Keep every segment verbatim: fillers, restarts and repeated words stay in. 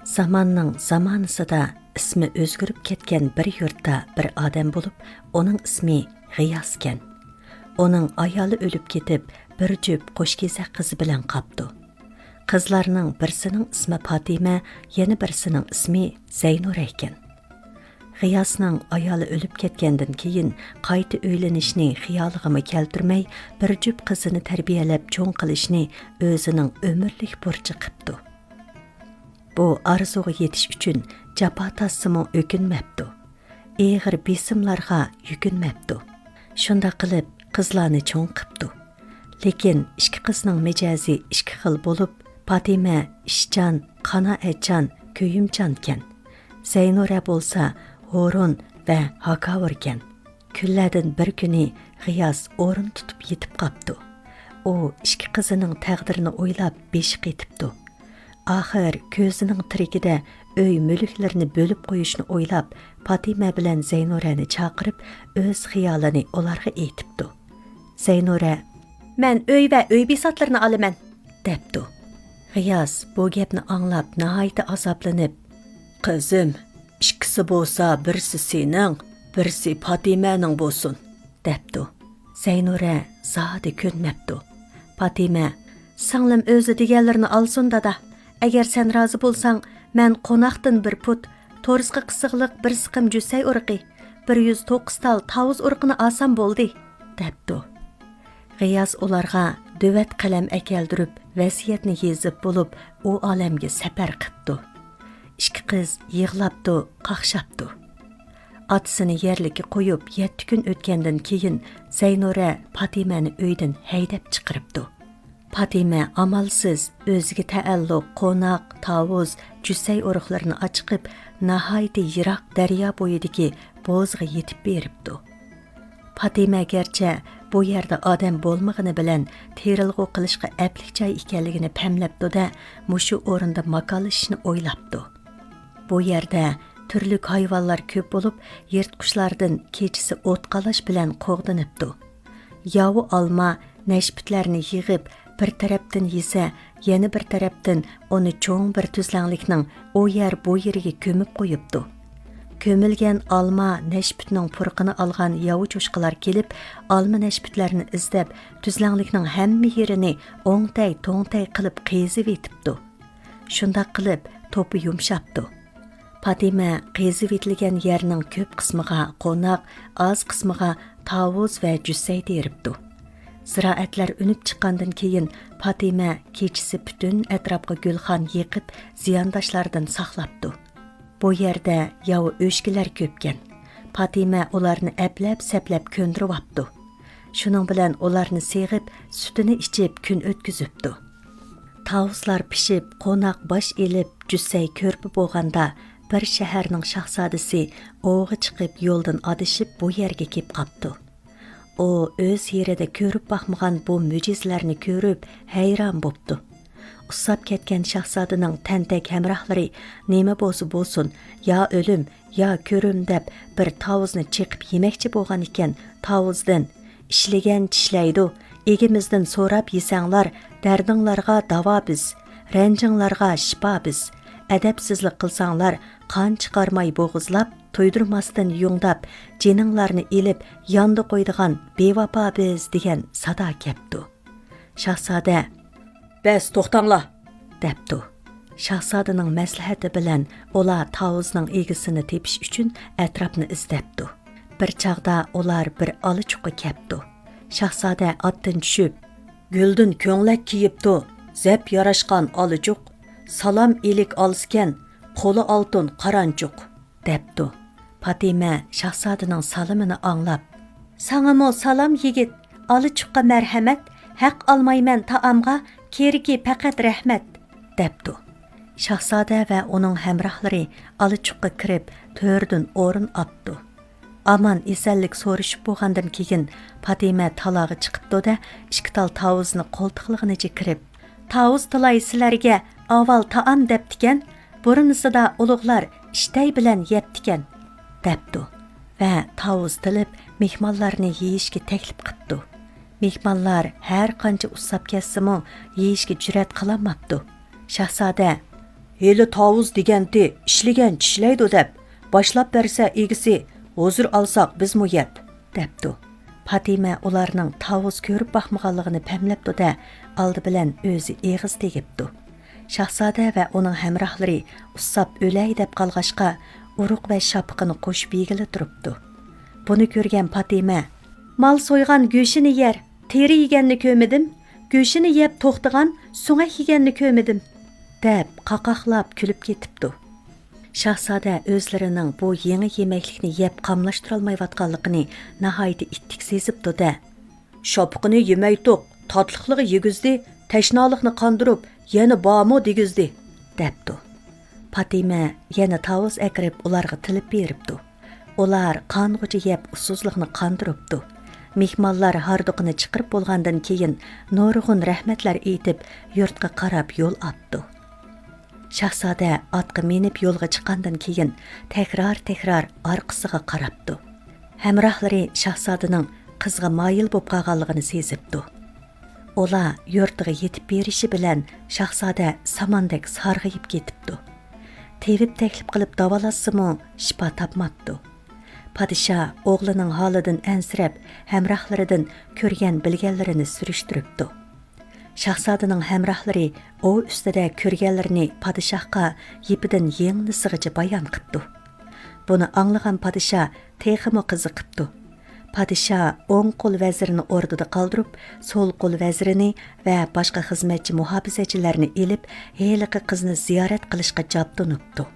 زاماننىڭ زامانىسىدا ئىسمى ئۆزگىرىپ كەتكەن بىر يۇرتتا بىر ئادەم بولۇپ، ئۇنىڭ ئىسمى غىياسكەن. ئۇنىڭ ئايالى ئۆلۈپ كېتىپ، بىر جۈپ قوشكېزەك قىزى بىلەن قاپتۇ. قىزلارنىڭ بىرسىنىڭ ئىسمى پاتىمە، يەنە بىرسىنىڭ ئىسمى زەينۇرە ئىكەن. غىياسنىڭ ئايالى ئۆلۈپ كەتكەندىن كېيىن، قايتا ئۆيلىنىشنى خىيالىغىمۇ كەلتۈرمەي، بىر جۈپ قىزىنى تەربىيەلەپ چوڭ قىلىشنى ئۆزىنىڭ ئۆمۈرلۈك بۇرچى قىپتۇ. بۇ ئارزۇغا يېتىش ئۈچۈن جاپا تارتسىمۇ ئۆكۈنمەپتۇ. ئېغىر بېسىملارغا يۈكۈنمەپتۇ. شۇنداق قىلىپ قىزلارنى چوڭ قىپتۇ. لېكىن ئىككى قىزنىڭ مىجەزى ئىككى خىل بولۇپ، پاتىمە ئىشچان، قانائەتچان، كۆيۈمچانكەن. زەينۇرە بولسا ھۇرۇن ۋە ھاكاۋۇركەن. كۈنلەردىن بىر كۈنى غىياس ئورۇن تۇتۇپ يېتىپ قاپتۇ. ئۇ ئىككى قىزىنىڭ تەقدىرىنى ئويلاپ بېشى قېتىپتۇ. ئاخىر كۆزىنىڭ تىرىكىدە ئۆي مۈلۈكلىرىنى بۆلۈپ قويۇشنى ئويلاپ، پاتىمە بىلەن زەينۇرەنى چاقىرىپ، ئۆز خىيالىنى ئۇلارغا ئېيتىپتۇ. زەينۇرە، مەن ئۆي ۋە ئۆي بىساتلىرىنى ئالىمەن، دەپتۇ. غىياس بۇ گەپنى ئاڭلاپ ناھايىتى ئازابلىنىپ، قىزىم، ئىككىسى بولسا بىرسى سېنىڭ، بىرسى پاتىمەنىڭ بولسۇن، دەپتۇ. زەينۇرە زادى كۆنمەپتۇ. پاتىمە، سىڭلىم ئۆزى دېگەنلىرىنى ئالسۇن، دادا. ئەگەر سەن رازى بولساڭ، مەن قوناقتىن بىر پۇت، تورۇسقا قىسىغلىق بىر سىقىم جۈسسەي ئۇرۇقى، بىر يۈز توققۇز تال تاۋۇز ئۇرۇقىنى ئالسام بولدى، دەپتۇ. غىياس ئۇلارغا دۆۋەت قەلەم ئەكەلدۈرۈپ، ۋەسىيەتنى يېزىپ بولۇپ، ئۇ ئالەمگە سەپەر قىپتۇ. ئىككى قىز يىغلاپتۇ، قاقشاپتۇ. ئاتىسىنى يەرلىككە قويۇپ يەتتە كۈن ئۆتكەندىن كېيىن، زەينۇرە پاتىمەنى ئۆيدىن ھەيدەپ چىقىرىپتۇ. پاتىمە ئامالسىز ئۆزىگە تەئەللۇق قوناق، تاۋۇز، جۈسسەي ئۇرۇقلىرىنى ئاچىقىپ، ناھايىتى يىراق دەريا بويىدىكى بوزغا يېتىپ بېرىپتۇ. پاتىمە گەرچە بۇ يەردە ئادەم بولمىغىنى بىلەن تېرىلغۇ قىلىشقا ئەپلىك جاي ئىكەنلىكىنى پەملەپتۇ-دە، مۇشۇ ئورۇندا ماكانلىشىشنى ئويلاپتۇ. بۇ يەردە تۈرلۈك ھايۋانلار كۆپ بولۇپ، يىرتقۇچلاردىن كېچىسى ئوت-قالاش بىلەن قوغدىنىپتۇ. ياۋا ئالما، نەشپۈتلەرنى يىغىپ، بىر تەرەپتىن يېسە، يەنە بىر تەرەپتىن ئۇنى چوڭ بىر تۈزلەڭلىكنىڭ ئۇ يەر بۇ يېرىگە كۆمۈپ قويۇپتۇ. كۆمۈلگەن ئالما، نەشپۈتنىڭ پۇرىقىنى ئالغان ياۋا چوشقىلار كېلىپ، ئالما نەشپۈتلەرنى ئىزدەپ، تۈزلەڭلىكنىڭ ھەممە يېرىنى ئوڭتەي-توڭتەي قىلىپ قېزىۋېتىپتۇ. شۇنداق قىلىپ توپا يۇمشاپتۇ. پاتىمە قېزىۋېتىلگەن يەرنىڭ كۆپ قىسمىغا قوناق، ئاز قىسمىغا تاۋۇز ۋە جۈسسەي تېرىپتۇ. زىرائەتلەر ئۈنۈپ چىققاندىن كېيىن، پاتىمە كېچىسى پۈتۈن ئەتراپقا گۈلخان يېقىپ، زىيانداشلاردىن ساقلاپتۇ. بۇ يەردە ياۋا ئۆچكىلەر كۆپكەن. پاتىمە ئۇلارنى ئەپلەپ-سەپلەپ كۆندۈرۈۋاپتۇ. شۇنىڭ بىلەن ئۇلارنى سېغىپ، سۈتىنى ئىچىپ كۈن ئۆتكۈزۈپتۇ. تاۋۇزلار پىشىپ، قوناق باش ئېلىپ، جۈسسەي كۆرپە بولغاندا، بىر شەھەرنىڭ شاھزادىسى ئوۋغا چىقىپ، يولدىن ئادىشىپ، بۇ يەرگە كېلىپ قاپتۇ. ئۇ ئۆز يېرىدە كۆرۈپ باقمىغان بۇ مۆجىزىلەرنى كۆرۈپ، ھەيران بوپتۇ. ئۇسساپ كەتكەن شاھزادىنىڭ تەنتەك ھەمراھلىرى نېمە بولسا بولسۇن، يا ئۆلۈم، يا كۆرۈم دەپ بىر تاۋۇزنى چېقىپ يېمەكچى بولغان ئىكەن، تاۋۇزدىن، ئىشلىگەن چىشلەيدۇ، ئىگىمىزدىن سوراپ يېسەڭلار، دەردىڭلارغا داۋا بىز، رەنجىڭلارغا شىپا بىز. ئەدەپسىزلىك قىلساڭلار، قان چىقارماي بوغۇزلاپ، تۇيدۇرماستىن يۇڭداپ، جېنىڭلارنى ئېلىپ، ياندا قويىدىغان بىۋاپا بىز، دېگەن سادا كەپتۇ. شاھزادە، بەس، توختاڭلار، دەپتۇ. شاھزادىنىڭ مەسلىھەتى بىلەن ئۇلار تاۋۇزنىڭ ئىگىسىنى تېپىش ئۈچۈن ئەتراپنى ئىزدەپتۇ. بىر چاغدا ئۇلار بىر ئالا چۇققا كەپتۇ. شاھزادە ئاتتىن چۈشۈپ، گۈلدىن كۆڭلەك كىيىپتۇ، زەپ ياراشقان ئالا چۇق، سالام ئىلىك ئالسىكەن، قولى ئالتۇن قارانچۇق، دەپتۇ. پاتىمە شاھزادىنىڭ سالىمىنى ئاڭلاپ، ساڭىمۇ سالام يىگىت، ئالا چۇققا مەرھەمەت، ھەق ئالمايمەن تائامغا، كېرىكى پەقەت رەھمەت، دەپتۇ. شاھزادە ۋە ئۇنىڭ ھەمراھلىرى ئالا چۇققا كىرىپ، تۆرىدىن ئورۇن ئاپتۇ. ئامان ئېسەنلىك سورىشىپ بولغاندىن كېيىن، پاتىمە تالاغا چىقىپتۇ-دە، ئىككى تال تاۋۇزنى قولتۇقلىغىنىچە كىرىپ، تاۋۇز تىلاي سىلەرگە ئاۋۋال تائام دەپتىكەن، بۇرۇنىسىدا ئۇلۇغلار ئىشتەي بىلەن يەپتىكەن، دەپتۇ ۋە تاۋۇز تىلىپ مېھمانلارنى يېيىشكە تەكلىپ قىپتۇ. مېھمانلار ھەر قانچە ئۇسساپ كەتسىمۇ، يېيىشكە جۈرئەت قىلالماپتۇ. شاھزادە، ھېلى تاۋۇز دېگەنتى ئىشلىگەن چىشلەيدۇ دەپ، باشلاپ بەرسە ئىگىسى، ھۇزۇر ئالساق بىزمۇ يەپ، دەپتۇ. پاتىمە ئۇلارنىڭ تاۋۇز كۆرۈپ باقمىغانلىقىنى پەملەپتۇ-دە، ئالدى بىلەن ئۆزى ئېغىز تېگىپتۇ. شاھزادە ۋە ئۇنىڭ ھەمراھلىرى ئۇسساپ ئۆلەي دەپ قالغاچقا، ئۇرۇق ۋە شاپىقىنى قوشۇپ يېگىلى تۇرۇپتۇ. بۇنى كۆرگەن پاتىمە، مال سويغان گۆشىنى يەر، تېرە يېگەننى كۆرمىدىم، گۆشىنى يەپ توختىغان سۆڭەك يېگەننى كۆرمىدىم، دەپ قاقاقلاپ كۈلۈپ كېتىپتۇ. شاھزادە ئۆزلىرىنىڭ بۇ يېڭى يېمەكلىكنى يەپ قاملاشتۇرالمايۋاتقانلىقىنى ناھايىتى ئىتتىك سېزىپتۇ-دە، شاپىقىنى يېمەيتتۇق، تاتلىقلىقى يېگۈزدى، تەشنالىقنى قاندۇرۇپ، يەنە بارمۇ دېگۈزدى، دەپتۇ. پاتىمە يەنە تاۋۇز ئەكىرىپ ئۇلارغا تىلىپ بېرىپتۇ. ئۇلار قانغۇچە يەپ ئۇسسۇزلۇقنى قاندۇرۇپتۇ. مېھمانلار ھاردۇقىنى چىقىرىپ بولغاندىن كېيىن نۇرغۇن رەھمەتلەر ئېيتىپ، يۇرتقا قاراپ يول ئاپتۇ. شاھزادە ئاتقا مىنىپ يولغا چىققاندىن كېيىن تەكرار-تەكرار ئارقىسىغا قاراپتۇ. ھەمراھلىرى شاھزادىنىڭ قىزغا مايىل بولۇپ قالغانلىقىنى سېزىپتۇ. ئۇلار يۇرتىغا يېتىپ بېرىشى بىلەن شاھزادە ساماندەك سارغىيىپ كېتىپتۇ. تېۋىپ تەكلىپ قىلىپ داۋالاتسىمۇ شىپا تاپماپتۇ. پادىشاھ ئوغلىنىڭ ھالىدىن ئەنسىرەپ، ھەمراھلىرىدىن كۆرگەن بىلگەنلىرىنى سۈرۈشتۈرۈپتۇ. شاھزادىنىڭ ھەمراھلىرى ئوۋ ئۈستىدە كۆرگەنلىرىنى پادىشاھقا يىپىدىن يىڭنىسىغىچە بايان قىپتۇ. بۇنى ئاڭلىغان پادىشاھ تېخىمۇ قىزىقىپتۇ. پادىشاھ ئوڭ قول ۋەزىرىنى ئوردىدا قالدۇرۇپ، سول قول ۋەزىرىنى ۋە باشقا خىزمەتچى مۇھاپىزەتچىلەرنى ئېلىپ، ھېلىقى قىزنى زىيارەت قىلىشقا جابدۇنۇپتۇ.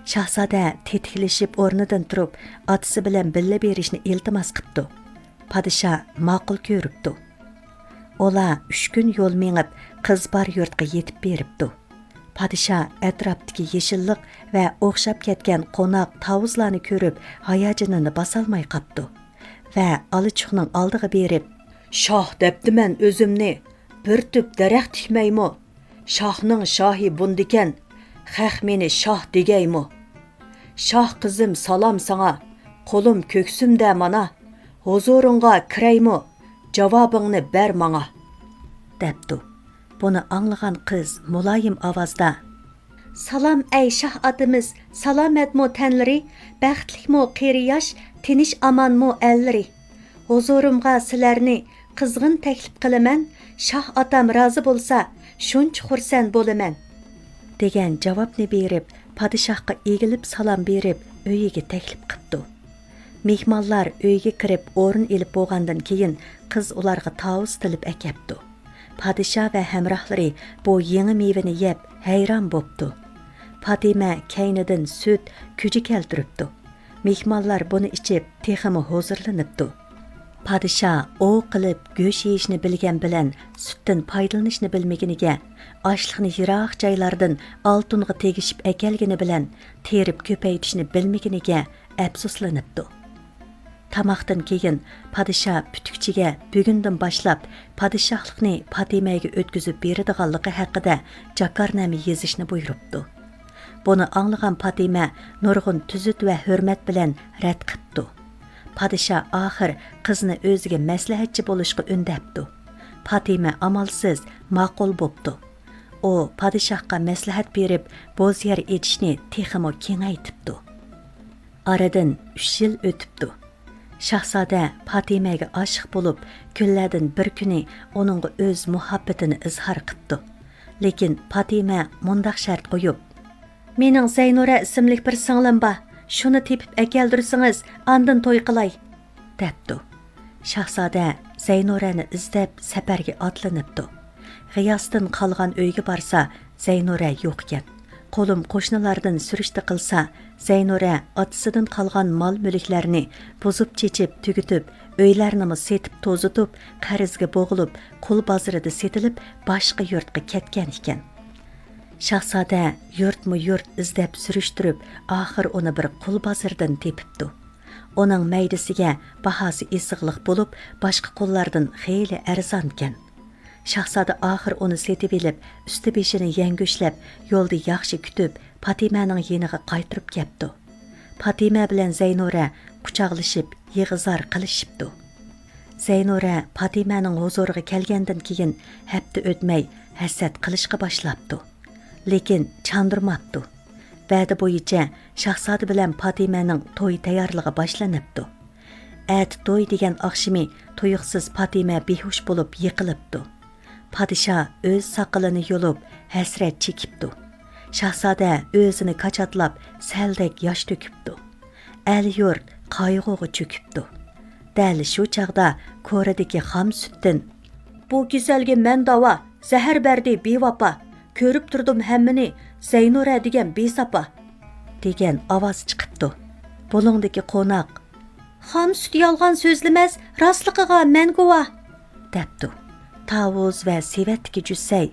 شاھزادە تېتىكلىشىپ ئورنىدىن تۇرۇپ، ئاتىسى بىلەن بىللە بېرىشنى ئىلتىماس قىپتۇ. پادىشاھ ماقۇل كۆرۈپتۇ. ئۇلار ئۈچ كۈن يول مېڭىپ، قىز بار يۇرتقا يېتىپ بېرىپتۇ. پادىشاھ ئەتراپتىكى يېشىللىق ۋە ئوخشاپ كەتكەن قوناق تاۋۇزلارنى كۆرۈپ، ھاياجىنىنى باسالماي قاپتۇ ۋە ئالىچۇقنىڭ ئالدىغا بېرىپ، شاھ دەپتىمەن ئۆزۈمنى، بىر تۈپ دەرەخ تىكمەيمۇ؟ شاھنىڭ شاھى بۇندىكەن، خەق مېنى شاھ دېگەيمۇ؟ شاھ قىزىم، سالام ساڭا، قولۇم كۆكسۈمدە مانا، ھۇزۇرۇڭغا كىرەيمۇ؟ جاۋابىڭنى بەر ماڭا، دەپتۇ. بۇنى ئاڭلىغان قىز مۇلايىم ئاۋازدا، سالام ئەي شاھ ئاتىمىز، سالامەتمۇ تەنلىرى، بەختلىكمۇ قېرى ياش، تىنچ ئامانمۇ ئەللىرى؟ ھۇزۇرۇمغا سىلەرنى قىزغىن تەكلىپ قىلىمەن، شاھ ئاتام رازى بولسا، شۇنچە خۇرسەن بولىمەن، دېگەن جاۋابنى بېرىپ، پادىشاھقا ئېگىلىپ سالام بېرىپ، ئۆيىگە تەكلىپ قىپتۇ. مېھمانلار ئۆيگە كىرىپ ئورۇن ئېلىپ بولغاندىن كېيىن، قىز ئۇلارغا تاۋۇز تىلىپ ئەكەپتۇ. پادىشاھ ۋە ھەمراھلىرى بۇ يېڭى مېۋىنى يەپ ھەيران بوپتۇ. پاتىمە كەينىدىن سۈت، كۈجە كەلتۈرۈپتۇ. مېھمانلار بۇنى ئىچىپ، تېخىمۇ ھۇزۇرلىنىپتۇ. پادىشاھ ئوۋ قىلىپ گۆش يېيىشنى بىلگەن بىلەن سۈتتىن پايدىلىنىشنى بىلمىگىنىگە، ئاشلىقنى يىراق جايلاردىن ئالتۇنغا تېگىشىپ ئەكەلگىنى بىلەن تېرىپ كۆپەيتىشنى بىلمىگىنىگە ئەپسۇسلىنىپتۇ. تاماقتىن كېيىن پادىشاھ پۈتۈكچىگە بۈگۈندىن باشلاپ پادىشاھلىقنى پاتىمەگە ئۆتكۈزۈپ بېرىدىغانلىقى ھەققىدە جاكارنامە يېزىشنى بۇيرۇپتۇ. بۇنى ئاڭلىغان پاتىمە نۇرغۇن تۈزۈت ۋە ھۆرمەت بىلەن رەت قىپتۇ. پادىشاھ ئاخىر قىزنى ئۆزىگە مەسلىھەتچى بولۇشقا ئۈندەپتۇ. پاتىمە ئامالسىز ماقۇل بوپتۇ. ئۇ پادىشاھقا مەسلىھەت بېرىپ، بوز يەر ئېچىشنى تېخىمۇ كېڭەيتىپتۇ. ئارىدىن ئۈچ يىل ئۆتۈپتۇ. شاھزادە پاتىمەگە ئاشىق بولۇپ، كۈنلەردىن بىر كۈنى ئۇنىڭغا ئۆز مۇھەببىتىنى ئىزھار قىپتۇ. لېكىن پاتىمە مۇنداق شەرت قويۇپ، مېنىڭ زەينۇرە ئىسىملىك بىر سىڭلىم بار، شۇنى تېپىپ ئەكەلدۈرسىڭىز، ئاندىن توي قىلاي، دەپتۇ. شاھزادە زەينۇرەنى ئىزدەپ سەپەرگە ئاتلىنىپتۇ. غىياستىن قالغان ئۆيگە بارسا، زەينۇرە يوق ئىكەن. قولۇم قوشنىلاردىن سۈرۈشتە قىلسا، زەينۇرە ئاتىسىدىن قالغان مال-مۈلۈكلەرنى بۇزۇپ-چېچىپ تۈگىتىپ، ئۆيلەرنىمۇ سېتىپ توزۇتۇپ، قەرزگە بوغۇلۇپ، قۇل بازىرىدا سېتىلىپ، باشقا يۇرتقا كەتكەن ئىكەن. شاھزادە يۇرتمۇ يۇرت ئىزدەپ سۈرۈشتۈرۈپ، ئاخىر ئۇنى بىر قۇل بازىرىدىن تېپىپتۇ. ئۇنىڭ مەيدىسىگە باھاسى ئېسىقلىق بولۇپ، باشقا قۇللاردىن خېلى ئەرزانكەن. شاھزادە ئاخىر ئۇنى سېتىۋېلىپ، ئۈستى بېشىنى يەڭگۈشلەپ، يولدا ياخشى كۈتۈپ، پاتىمەنىڭ يېنىغا قايتۇرۇپ كەپتۇ. پاتىمە بىلەن زەينۇرە قۇچاقلىشىپ، يىغا-زار قىلىشىپتۇ. زەينۇرە پاتىمەنىڭ ھۇزۇرىغا كەلگەندىن كېيىن ھەپتە ئۆتمەي ھەسەت قىلىشقا باشلاپتۇ. لېكىن چاندۇرماپتۇ. ۋەدە بويىچە شاھزادە بىلەن پاتىمەنىڭ توي تەييارلىقى باشلىنىپتۇ. ئەتە توي دېگەن ئاخشىمى تۇيۇقسىز پاتىمە بىھۇش بولۇپ يىقىلىپتۇ. پادىشاھ ئۆز ساقىلىنى يۇلۇپ، ھەسرەت چېكىپتۇ. شاھزادە ئۆزىنى كاچاتلاپ، سەلدەك ياش تۆكۈپتۇ. ئەل-يۇرت قايغۇغا چۆكۈپتۇ. دەل شۇ چاغدا كورىدىكى خام سۈتتىن، «بۇ كېسەلگە مەن داۋا، زەھەر بەردى بىۋاپا. كۆرۈپ تۇردۇم ھەممىنى، زەينۇرە دېگەن بىساپا» دېگەن ئاۋاز چىقىپتۇ. بۇلۇڭدىكى قوناق، «خام سۈت يالغان سۆزلىمەس، راستلىقىغا مەن گۇۋاھ» دەپتۇ. تاۋۇز ۋە سېۋەتتىكى جۈسسەي،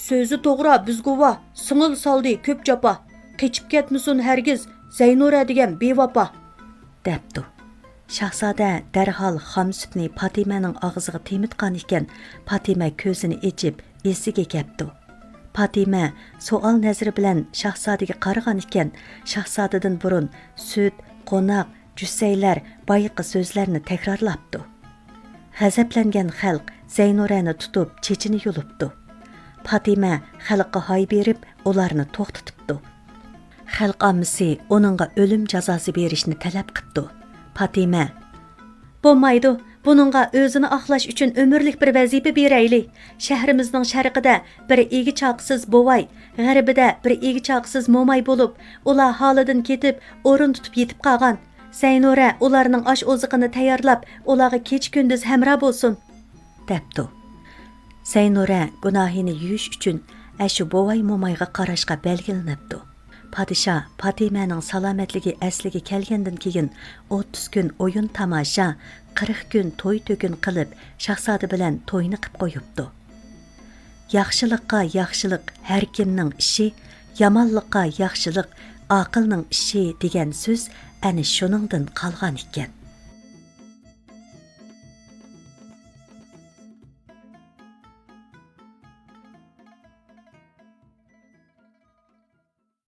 «سۆزى توغرا، بىز گۇۋاھ، سىڭىل سالدى كۆپ جاپا. قېچىپ كەتمىسۇن ھەرگىز، زەينۇرە دېگەن بىۋاپا» دەپتۇ. شاھزادە دەرھال خام سۈتنى پاتىمەنىڭ ئاغزىغا تېمىتقان ئىكەن، پاتىمە كۆزىنى ئېچىپ، ئېسىگە كەپتۇ. پاتىمە سوئال نەزىرى بىلەن شاھزادىگە قارىغان ئىكەن، شاھزادىدىن بۇرۇن سۈت، قوناق، جۈسسەيلەر بايىقى سۆزلەرنى تەكرارلاپتۇ. غەزەپلەنگەن خەلق زەينۇرەنى تۇتۇپ، چېچىنى يۇلۇپتۇ. پاتىمە خەلققە ھاي بېرىپ، ئۇلارنى توختىتىپتۇ. خەلق ئاممىسى ئۇنىڭغا ئۆلۈم جازاسى بېرىشنى تەلەپ قىپتۇ. پاتىمە، بولمايدۇ، بۇنىڭغا ئۆزىنى ئاقلاش ئۈچۈن ئۆمۈرلۈك بىر ۋەزىپە بېرەيلى. شەھىرىمىزنىڭ شەرقىدە بىر ئىگە چاقىسىز بوۋاي، غەربىدە بىر ئىگە چاقىسىز موماي بولۇپ، ئۇلار ھالىدىن كېتىپ، ئورۇن تۇتۇپ يېتىپ قالغان. زەينۇرە ئۇلارنىڭ ئاش-ئوزۇقىنى تەييارلاپ، ئۇلارغا كېچە-كۈندۈز ھەمراھ بولسۇن، دەپتۇ. زەينۇرە گۇناھىنى يۇيۇش ئۈچۈن ئەشۇ بوۋاي-مومايغا قاراشقا بەلگىلىنىپتۇ. پادىشاھ پاتىمەنىڭ سالامەتلىكى ئەسلىگە كەلگەندىن كېيىن، ئوتتۇز كۈن ئويۇن-تاماشا، قىرىق كۈن توي-تۆكۈن قىلىپ، شاھزادە بىلەن توينى قىپ قويۇپتۇ. ياخشىلىققا ياخشىلىق ھەركىمنىڭ ئىشى، يامانلىققا ياخشىلىق ئاقىلنىڭ ئىشى دېگەن سۆز ئەنە شۇنىڭدىن قالغان ئىكەن.